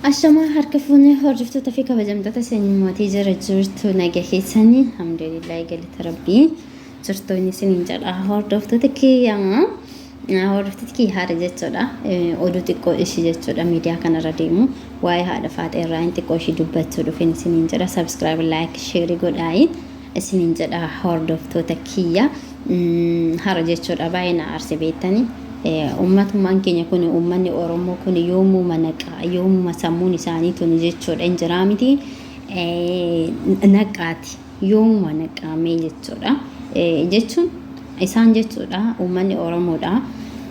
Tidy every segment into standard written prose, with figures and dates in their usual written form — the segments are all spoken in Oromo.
Ashamaa harka fuunee hordoftoota fi kabajamtoota sanyummootii jira jirtu naga keessanii alhamdulillah galata rabbii jirtoonni isiniin jedha hordoftoota kiyyaa hordoftoota kiyya haadha jechuudha oduu xiqqoo ishii jechuudha miidiyaa kanarra deemu waa'ee haadha faaxee irraa hin xiqqoo ishii dubbachuu dhufeen isiniin jedha subscribe like share godhaayi isiniin jedha hordoftoota kiyya hara jechuudha baay'ee na aarse beektanii ummatummaan keenya kun ummanni Oromoo kun yoomuma naqa yoomuma sammuun isaanii tuni jechuudha hin jiraa miti naqaati yoomuma naqaamee jechuudha jechuun isaan jechuudha ummanni Oromoodha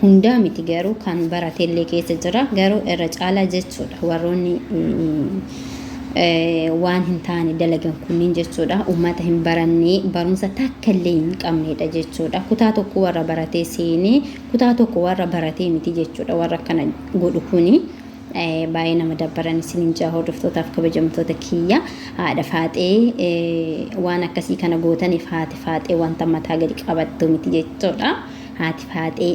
hundaa miti garuu kan baratellee keessa jira garuu irra caalaa jechuudha warroonni waan hin taane dalagan kunniin jechuudha ummata hin barannee barumsa takka illee hin qabnedha jechuudha kutaa tokko warra baratee seenee kutaa tokko warra baratee miti jechuudha warra akkana godhu kuni baay'ee nama dabbaran isinin jaa hordoftootaaf kabajamtoota kiyya haadha faaxee waan akkasii kana gootaniif haati faaxee wanta mataa gadi qabattu miti jechuudha haati faaxee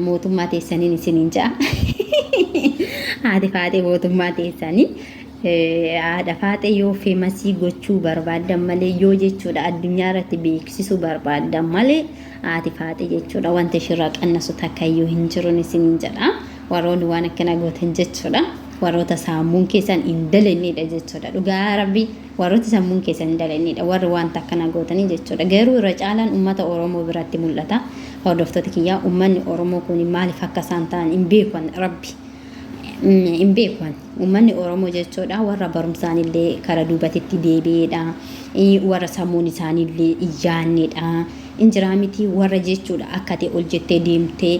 mootummaa teessaniin isinin jaa haati faaxee mootummaa teessanii haadha faaxee yoo feemasii gochuu barbaaddan malee yoo jechuudha addunyaa irratti beeksisuu barbaaddan malee haati faaxee jechuudha wanta ishirraa qannasu takkayyuu hin jiruun isinin jedha warroonni waan akkana gootan jechuudha warroota sammuun keessan hin dalannedha jechuudha dhugaa rabbii warroota sammuun keessan hin dalannedha warri wanta akkana gootanii jechuudha garuu irra caalaan ummata Oromoo biratti mul'ata hordoftoota kiyyaa ummanni Oromoo kun maaliif akka isaan ta'an hin beekan rabbi hin beekan ummanni Oromoo jechuudha warra barumsaan illee kara duubatitti deebi'eedha warra sammuun isaaniillee hin yaannedha hin jiraa miti warra jechuudha akka ta'e ol jettee deemtee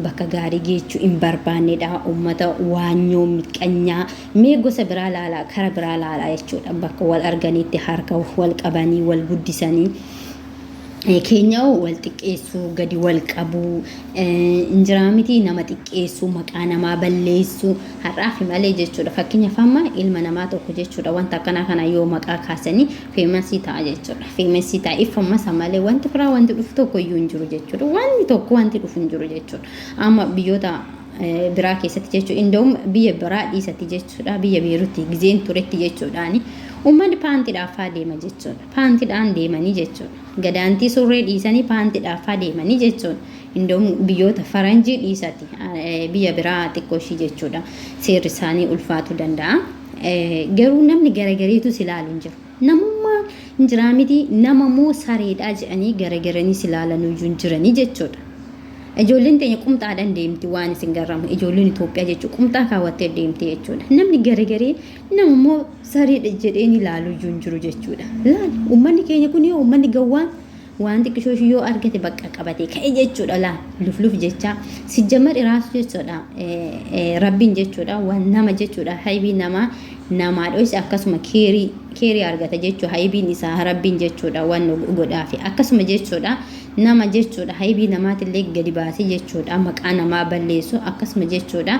bakka gaarii geechuu hin barbaannedha ummata waanyoo miqqanyaa mee gosa biraa laalaa kara biraa laalaa jechuudha bakka wal arganiitti harka wal qabanii wal guddisanii keenya wal xiqqeessuu gadi wal qabuu hin jiraa miti nama xiqqeessuu maqaa namaa balleessuu har'aafi malee jechuudha fakkeenyaaf amma ilma namaa tokko jechuudha wanta akkanaa kana yoo maqaa kaasanii feemasii ta'a jechuudha feemasii ta'a ifamasa malee wanti biraa wanti dhufu tokko iyyuu hin jiru jechuudha wanti tokko wanti dhufu hin jiru jechuudha amma biyyoota biraa keessatti jechuudha inda'um biyya biraa dhiisatti jechuudha biyya Beerutti gizeen turetti jechuudhaani uummanni paantiidhaaf faa deema jechuudha paantiidhaan deemanii jechuudha gadaantii surree dhiisanii paantiidhaaf faa deemanii jechuudha inda'um biyyoota faranjii dhiisatti biyya biraa xiqqoo ishii jechuudha seerri isaanii ulfaatuu danda'a garuu namni garagareetu si ilaalu hin jiru namummaa hin jiraa miti nama moo sareedhaa jedhanii garagaranii si ilaalan iyyuu hin jiranii jechuudha. Ijoolleen teenya qumxaadhaan deemti waan isin garramu ijoolleen Itoophiyaa jechuun qumxaa kaawwattee deemti jechuudha. Namni garagaree nama immoo sareedha jedheen ilaalu iyyuu hin jiru jechuudha. Laal uummanni keenya kun yoo uummanni gawwaan waan xiqqishoo ishii yoo argate bakka qabatee ka'e jechuudha laal lufluf jecha sijjamar iraasu jechuudha rabbiin jechuudha waan nama jechuudha haybii namaa namaa dhoyse akkasuma keerii keerii argata jechuudha haybiin isaa rabbiin jechuudha waan godhaafi akkasuma jechuudha. Nama jechuudha haybii namaatillee gadi baasee jechuudha maqaa namaa balleessu akkasuma jechuudha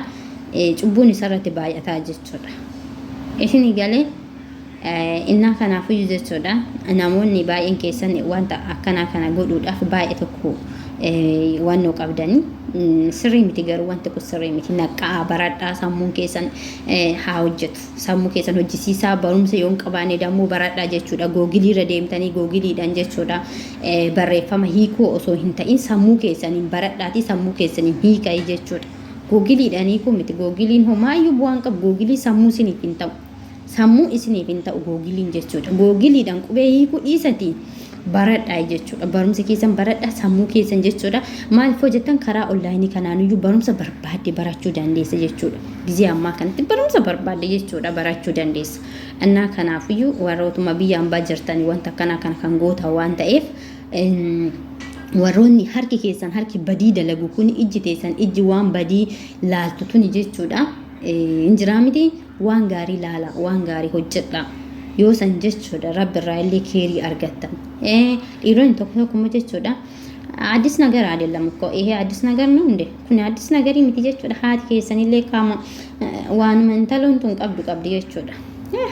cubbuun isarratti baay'ataa jechuudha. Isin galee innaa kanaafuyyuu jechuudha namoonni baay'een keessan wanta akkanaa kana godhuudhaaf baay'ee tokko wannoo qabdanii sirrii miti garuu wanti kun sirrii miti naqqa'aa baradhaa sammuun keessan haa hojjetu. Sammuu keessan hojjisiisaa barumsa yoo hin qabaanne dammoo baradhaa jechuudha. Googilii irra deemtanii googiliidhaan jechuudha. Barreeffama hiikuu osoo hin ta'in sammuu keessaniin baradhaatii sammuu keessaniin hiikai jechuudha. Googiliidhaan hiikuu miti. Googiliin homaayyuu bu'aan qabu. Googilii sammuu isiniif hin ta'u. Sammuu isiniif hin ta'u googiliin jechuudha. Googiliidhaan qubee hiikuu dhiisatii baradhaa jechuudha. Barumsa keessan baradhaa sammuu keessan jechuudha. Maaliif hojjettan karaa onlaayinii kanaanuyyuu barumsa barbaadde barachuu dandeessa jechuudha. Gizee ammaa kanatti barumsa barbaadde jechuudha barachuu dandeessa. Innaa kanaafuyyuu warrootuma biyya ambaa jirtanii wanta akkanaa kana kan goota waan ta'eef warroonni harki keessan harki badii dalagu kun ijji teessan ijji waan badii laaltu tuni jechuudha. Hin jiraa miti waan gaarii laala waan gaarii hojjedha. Yoo san jechuudha rabbi irraa illee keerii argattan. Dhiironni tokko tokko immoo jechuudha. አዲስ ነገር አይደለም እኮ ይሄ አዲስ ነገር ነው እንዴ? ኩን አዲስ ነገር miti jechuudha. Haati keessanillee qaama waanuma intaloon tun qabdu qabdi jechuudha.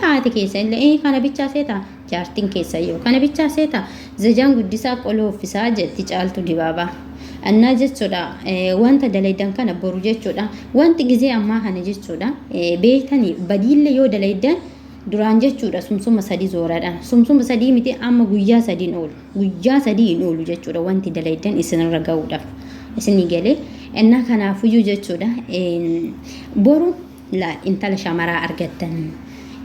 Haati keessanillee kana bichaa seeta jaartiin keessa yoo kana bichaa seeta zajaan guddisaa qoloo uffisaa jetti caaltu dibaabaa. Annaa jechuudha wanta dalaydan kana boru jechuudha wanti gizee ammaa kana jechuudha beektanii badiillee yoo dalaydan duraan jechuudha sumsuma sadii zooraadhaan sumsuma sadii miti amma guyyaa sadiin oolu guyyaa sadii hin oolu jechuudha wanti dalaydan isinirra ga'uudhaaf isinii galee. Innaa kanaafuyyuu jechuudha boru laal intala shamaraa argattanii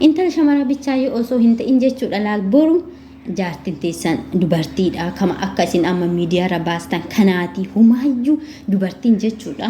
intala shamaraa bichaa yoo osoo hin ta'in jechuudha laal boru jaartin teessan dubartiidha kama akka isin amma miidiyaarra baastan kanaati humaayyuu dubartiin jechuudha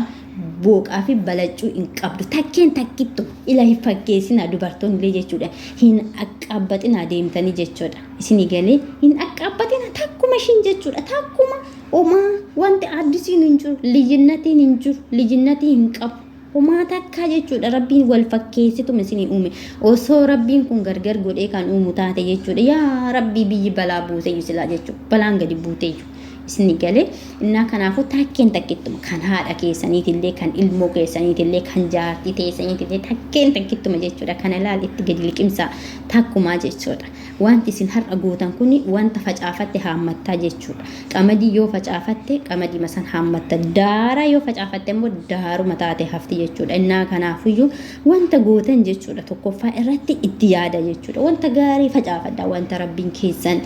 booqaa fi balaccuu hin qabdu takkeen takkittu ila hin fakkeessinaa dubartoonni illee jechuudha hin aqqaabbaxinaa deemtanii jechuudha isinii galee hin aqqaabbaxinaa takkuma ishiin jechuudha takkuma homaa wanti addisiin hin jiru liyyinnatiin hin jiru liyyinnatii hin qabu homaa takkaa jechuudha. Rabbiin wal fakkeessituma isinii uume. Osoo Rabbiin kun gargar godhee kan uumu taate jechuudha, yaa Rabbii biyyi balaa buuteeyyu silaa jechuudha, balaan gadi buuteeyyu isinii galee. Innaa kanaafuu takkeen takkittuma kan haadha keessaniitillee, kan ilmoo keessaniitillee, kan jaartii teessaniitillee takkeen takkittuma jechuudha. Kana laal itti gadi liqimsaa takkumaa jechuudha. Wanti isin har'a gootan kun wanta facaafatte haammattaa jechuudha. Qamadii yoo facaafatte qamadii san haammatta. Daaraa yoo facaafatte immoo daaruma taate hafti jechuudha. Innaa kanaafuyyuu wanta gootan jechuudha tokkoffaa irratti itti yaada jechuudha. Wanta gaarii facaafadha. Wanta Rabbiin keessan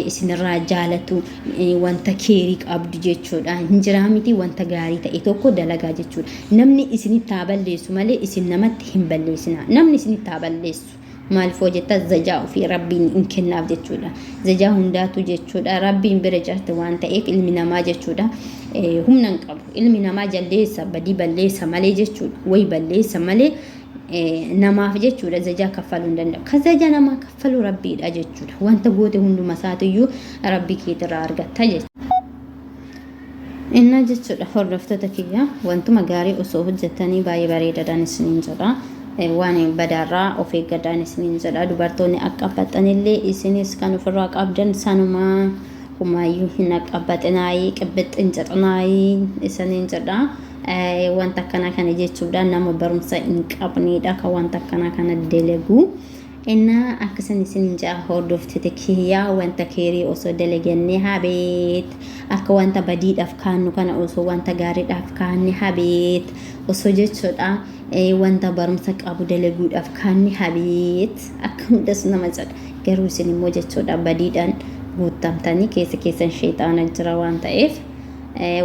isinirraa jaalatu, wanta keerii qabdu jechuudha. Hin jiraa miti, wanta gaarii ta'e tokko dalagaa jechuudha. Namni isinitti haa balleessu malee isin namatti hin balleessinaa. Namni isinitti haa balleessu. Maaliif hoo jetta, zajaa ofii Rabbiin hin kennaaf jechuudha. Zajaa hundaatu jechuudha Rabbiin bira jirti waan ta'eef ilmi namaa jechuudha humna hin qabu. Ilmi namaa jaldeessa badii balleessa malee jechuudha. Wayi balleessa malee namaaf jechuudha zajaa kaffaluu hin danda'u. Ka zajaa namaa kaffalu Rabbiidha jechuudha. Wanta goote hunduma isaatiyyuu Rabbii keetirraa argatta jechuudha. Innaa jechuudha hordoftoota kiyya, wantuma gaarii osoo hojjettanii baay'ee bareedaadhaan isiniin jedha. Waan badaarraa of eeggadhaan isiniin jedha. Dubartoonni akka baxxanillee isinis kan ofirraa qabdan sanumaa, humaayyuu hin aqqabbaxinaayii, qibbixxin jedhinaayii isiniin jedha. Wanta akkanaa kana jechuudha nama barumsa hin qabneedha kan wanta akkanaa kana dalagu. Innaa akkasan isinin ja'a hordoftoota kiyyaa, wanta keerii osoo dalagannee habeet, akka wanta badiidhaaf kaannu kana osoo wanta gaariidhaaf kaanne habeet, osoo jechuudha wanta barumsa qabu dalaguudhaaf kaanne habeet, akka hundas nama jedha. Garuu isin immoo jechuudha badiidhaan guuttamtanii keessa keessan sheexaana jira waan ta'eef,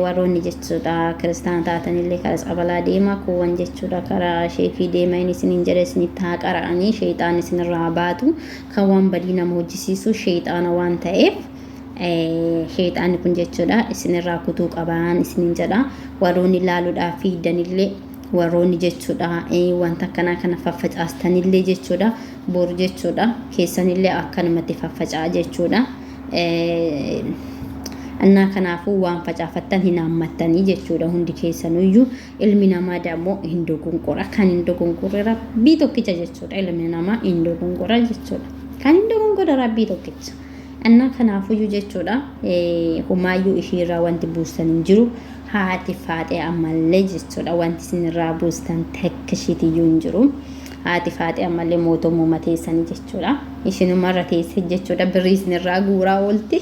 warroonni jechuudha kiristaana taatanillee karaa tsabalaa deema, kuuwwan jechuudha karaa sheekii deema, inni isiniin jedha isinitti haa qara'anii sheexaan isinirraa haa baatu. Kan waan badii nama hojjisiisu sheexaana waan ta'eef sheexaanni kun jechuudha isinirraa kutuu qabaan isiniin jedha. Warroonni ilaaluudhaaf fiigdanillee, warroonni jechuudha wanta akkanaa kana faffacaastanillee jechuudha, boru jechuudha keessanillee akkanumatti faffaca'a jechuudha. Innaa kanaafuu waan facaafattan hin haammattanii jechuudha hundi keessanuyyuu. Ilmi namaa dammoo hin dogonqora, kan hin dogonqorre Rabbii tokkicha jechuudha. Ilmi namaa hin dogonqora jechuudha, kan hin dogonqorre Rabbii tokkicha. Innaa kanaafuyyuu jechuudha humaayyuu ishiirraa wanti buustan hin jiru. Haati Faaxee ammallee jechuudha wanti isinirraa buustan takka ishiitiyyuu hin jiru. Haati Faaxee ammallee mootummaa teessanii jechuudha. Isinumarra teessee jechuudha birrii isinirraa guuraa oolti.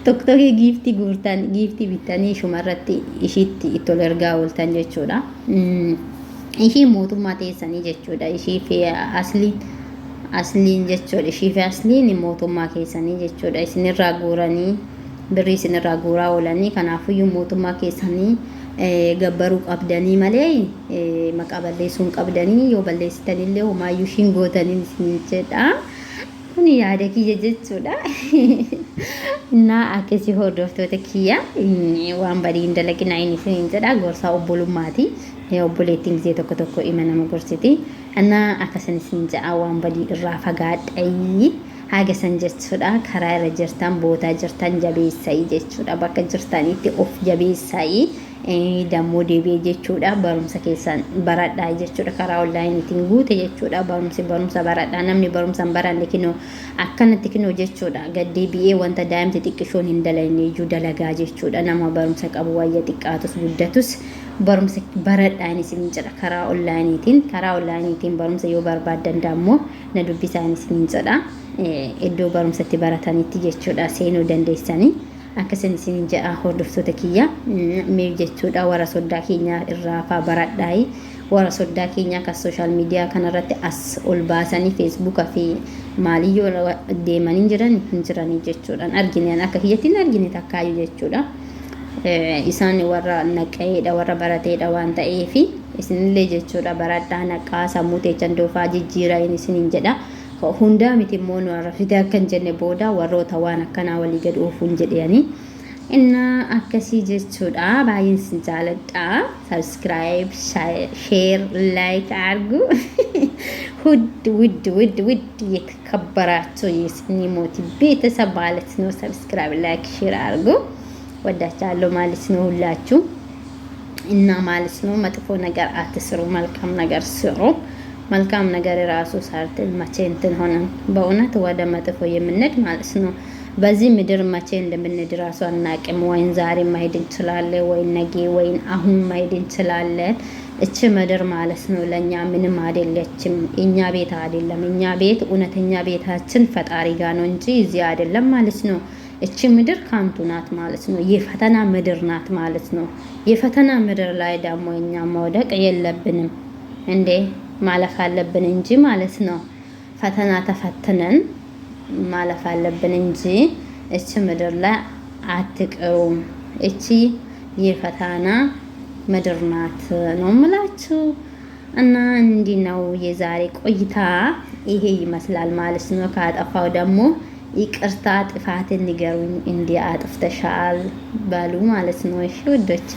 Tokko tokko giiftii guurtan, giiftii bittanii ishumarratti ishiitti itti ol ergaa ooltan jechuudha. Ishii mootummaa teessanii jechuudha. Ishii fi asliin asliin jechuudha. Ishii fi asliin mootummaa keessanii jechuudha. Isinirraa guuranii birrii isinirraa guuraa oolanii, kanaafuyyuu mootummaa keessanii gabbaruu qabdanii malee maqaa balleessuu hin qabdanii. Yoo balleessitanillee homaayyuu ishiin gootaniin isin jedha. Kun yaada kiyya jechuudha. Innaa akkasii hordoftoota kiyya, waan badii hin dalaginaa inni isiniin jedha, gorsaa obbolummaati. Obboleettiin gisee tokko tokko ima nama gorsiti. Innaa akkasan isin jedha, waan badii irraa fagaadhayi. Haga san jechuudha karaa irra jirtan, bootaa jirtan jabeessayi jechuudha, bakka jirtanitti of jabeessayi. Dammoo deebi'ee jechuudha barumsa keessan baradhaa jechuudha, karaa onlaayiniitiin guute jechuudha barumsi, barumsa baradhaa. Namni barumsa hin baranne kinoo akkanatti kinoo jechuudha gad deebi'ee wanta daa'imti xiqqishoon hin dalagne iyyuu dalagaa jechuudha. Nama barumsa qabu wayya, xiqqaatus guddatus barumsa baradhaan isin jedha karaa onlaayiniitiin. Karaa onlaayiniitiin barumsa yoo barbaaddan dammoo na dubbisaan isin jedha, iddoo barumsatti baratanitti jechuudha seenuu dandeessanii. Akkasin isin jedha, hordoftoota kiyya. Mee jechuudha, warra soddaa keenya irraa faa baradhaayi. Warra soddaa keenya kan social media kanarratti as ol baasanii Facebooka fi maaliyyoo deemanii jiran hin jiranii jechuudha. Argine, akka kiyyatti hin argine takkaayyuu jechuudha. Isaan warra naqa'eedha, warra barateedha waan ta'eefi isinillee jechuudha baradhaa, naqaa, sammuu teechan doofaa jijjiiraa isiniin jedha. Hundaa miti immoo, nu arrabsite akka hin jenne booda warroota waan akkanaa walii gad oofuun jedhanii. Innaa akkasii jechuudha. Baay'een isin jaaladha. Subscribe, share, like አርጉ። ውድ ውድ ውድ ውድ የተከበራችሁ የስኒ ሞቲ ቤተሰብ ማለት ነው። Subscribe፣ like፣ share አርጉ። ወዳችኋለሁ ማለት ነው ሁላችሁ። እና ማለት ነው መጥፎ ነገር አትስሩ፣ መልካም ነገር ስሩ። መልካም ነገር የራሱ ሰርተን መቼ እንትን ሆነን በእውነት ወደ መጥፎ የምንሄድ ማለት ነው። በዚህ ምድር መቼ እንደምንሄድ ራሱ አናቅም። ወይን ዛሬ ማሄድ እንችላለን፣ ወይን ነገ፣ ወይን አሁን ማሄድ እንችላለን። እች ምድር ማለት ነው ለእኛ ምንም አይደለችም። እኛ ቤት አይደለም። እኛ ቤት፣ እውነተኛ ቤታችን ፈጣሪ ጋር ነው እንጂ እዚህ አይደለም ማለት ነው። እቺ ምድር ከንቱ ናት ማለት ነው። የፈተና ምድር ናት ማለት ነው። የፈተና ምድር ላይ ደግሞ እኛ መውደቅ የለብንም እንዴ፣ ማለፍ አለብን እንጂ ማለት ነው። ፈተና ተፈትነን ማለፍ አለብን እንጂ እቺ ምድር ላይ አትቅሩም። እቺ የፈተና ምድር ናት ነው የምላችሁ። እና እንዲህ ነው የዛሬ ቆይታ፣ ይሄ ይመስላል ማለት ነው። ካጠፋው ደግሞ ይቅርታ፣ ጥፋትን ንገሩኝ፣ እንዲህ አጥፍተሻል በሉ ማለት ነው። እሺ ውዶቼ።